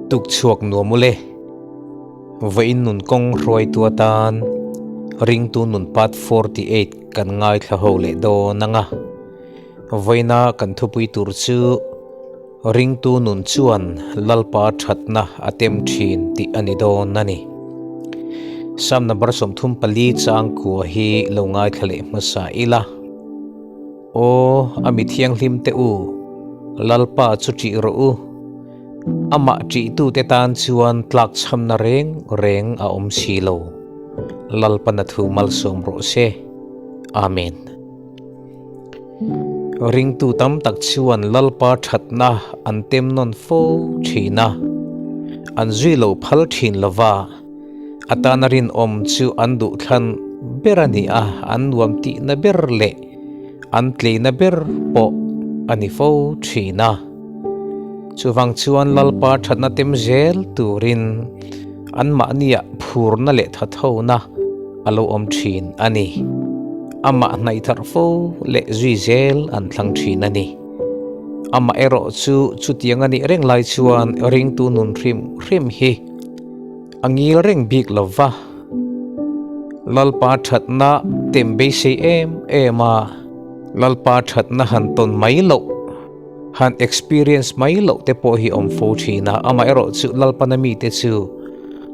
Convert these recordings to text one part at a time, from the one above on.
Tuk chhuak nuam ule. Vawiin nun kawng hruaitu atan ringtu nun part 48 kan ngaithla ho leh dawn anga. Vawiina kan thupui tur chu ringtu nun chuan Lalpa thatna a tem thin tih a ni dawn a ni. Psalm number 34 chang kua hi lo ngaithla leh hmasa ila. Aw, a mi thianghlim te u, Lalpa chu ṭih rawh u. Amah ṭihtute tan chuan tlakchhamna reng reng a awm si lo. Lalpana thu malsawm rawh se. Amen. Ringtu tam tak chuan Lalpa ṭhatna an tem nawn fo ṭhin a, an zui lo phal ṭhin lo va. A tana rinawm chu an duhthlan ber a ni a, an nuam tihna ber leh an tleina ber pawh a ni fo thin a. Chuvang chuan Lalpa thatna tem zel turin anmahniah phurna leh thathona a lo awm thin a ni. Amah hnaih tharh fo leh zui zel an thlang thin a ni. Amah erawh chu chutiang a nih reng lai chuan ringtu nun hrim hrim hi A ngil reng bik lo va. Lalpa thatna tem beisei em em a, Lalpa thatna han tawn mai loh, han experience mai loh te pawh hi awm fo thin a, amaherawhchu Lalpana mite chu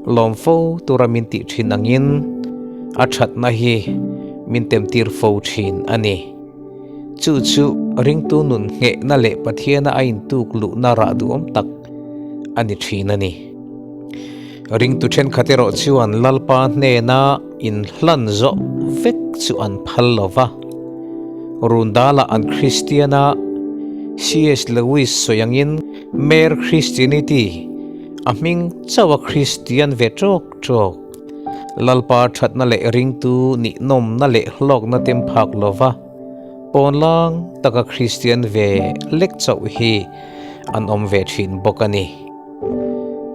lawm fo tura min tih thin angin a thatna hi min temtir fo thin a ni. Chu chu ringtu nun nghehna leh Pathiana a intuk luhna rah duhawm tak a ni thin a ni. Ringtu thenkhat erawh chuan Lalpa hnena inhlan zawh vek chu an phal lo va. Rundala an Kristiana CS Lewis sawi angin Mere Christianity, a hming chauha Kristian ve tawk tawk, Lalpa thatna leh ringtu nihnawmna leh hlawkna tem phak lo va, pawnlang taka Kristian ve lek chauh hi an awm ve thin bawk a ni.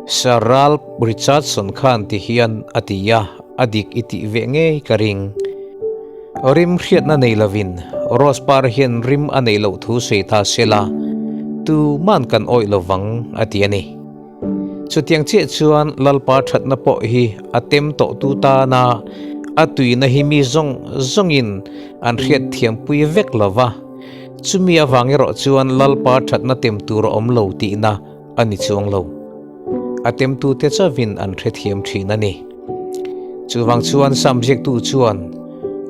Sir Ralph Richardson khan ti hian a ti a, a dik i tih ve ngei ka ring. Rim hriatna nei lovin Rose par hian rim a neih loh thu sawi ta se la, tuman kan awih lo vang a ti a ni. Chutiang chiah chuan Lalpa thatna pawh hi a tem tawh tu tana a tuina hi mi zawng zawngin an hriat thiampui vek lo va. Chumi avang erawh chuan Lalpa thatna tem tur a awm lo tihna a ni chuang lo. A temtute chauhin an hrethiam thin a ni. Chuvang chuan Sam ziaktu chuan,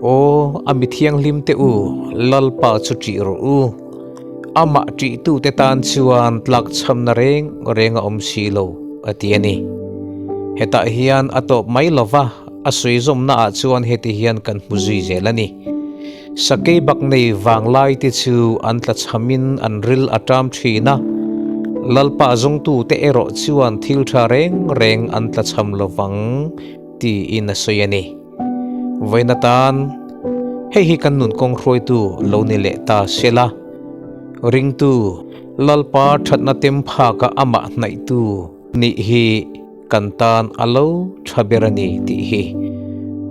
Aw, a mi thianghlimte u, Lalpa chu ṭih rawh u. Amah ṭihtute tan chuan tlakchhamna reng reng a awm si lo, a ti a ni. Hetah hian a tawp mai lo va, a sawi zawmnaah chuan heti hian kan hmu zui zel a ni. Sakei bak nei vanglai te chu an tlachhamin an ril a ṭam ṭhin a, Lalpa zawngtute erawh chuan thil ṭha reng reng an tlachham lo vang tiin a sawi a ni. Vawiin atan hei hi kan nun kawng hruaitu lo ni leh ta se la, ringtu Lalpa ṭhatna tem phaka amah hnaihtu nih hi Kan tan a lo tha ber a ni tih hi.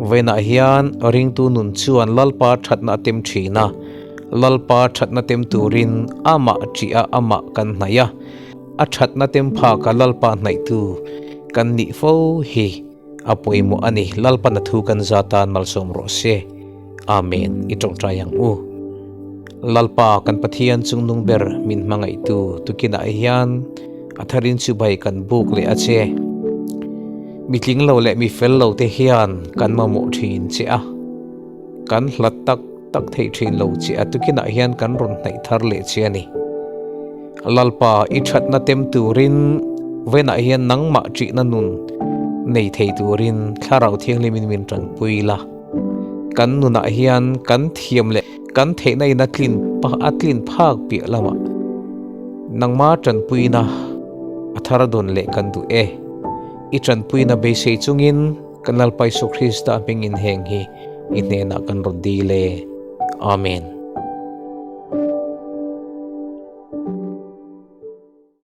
Vawiinah hian ringtu nun chuan Lalpa thatna a tem thin a, Lalpa thatna tem turin amah ṭih a amah kan hnaih a, a thatna tem phaka Lalpa hnaihtu kan nih fo hi a pawimawh a ni. Lalpana thu kan za tan malsawm rawh se. Amen. I tawngtai ang u. Lalpa kan Pathian chungnung ber min hmangaihtu tukinah hian a tharin chibai kan buk leh a che. Mi tling lo leh mi fel lo te hian kan mamawh thin che a, kan hlat tak tak thei thin lo che a tukinah hian kan rawn hnaih thar leh che a ni. Lalpa i thatna tem turin vawiinah hian nangmah ṭihna nun nei thei turin Thlarau Thianghlimin min tanpui la. Kan nunah hian kan thiam leh kan theihna in a tlin a tlin phak piah lamah nangma tanpuina a thar dawn leh kan duh e. I tanpuina beisei chungin kan Lalpa Isu Krista hmingin heng hi i hnenah kan rawn dil e. Amen.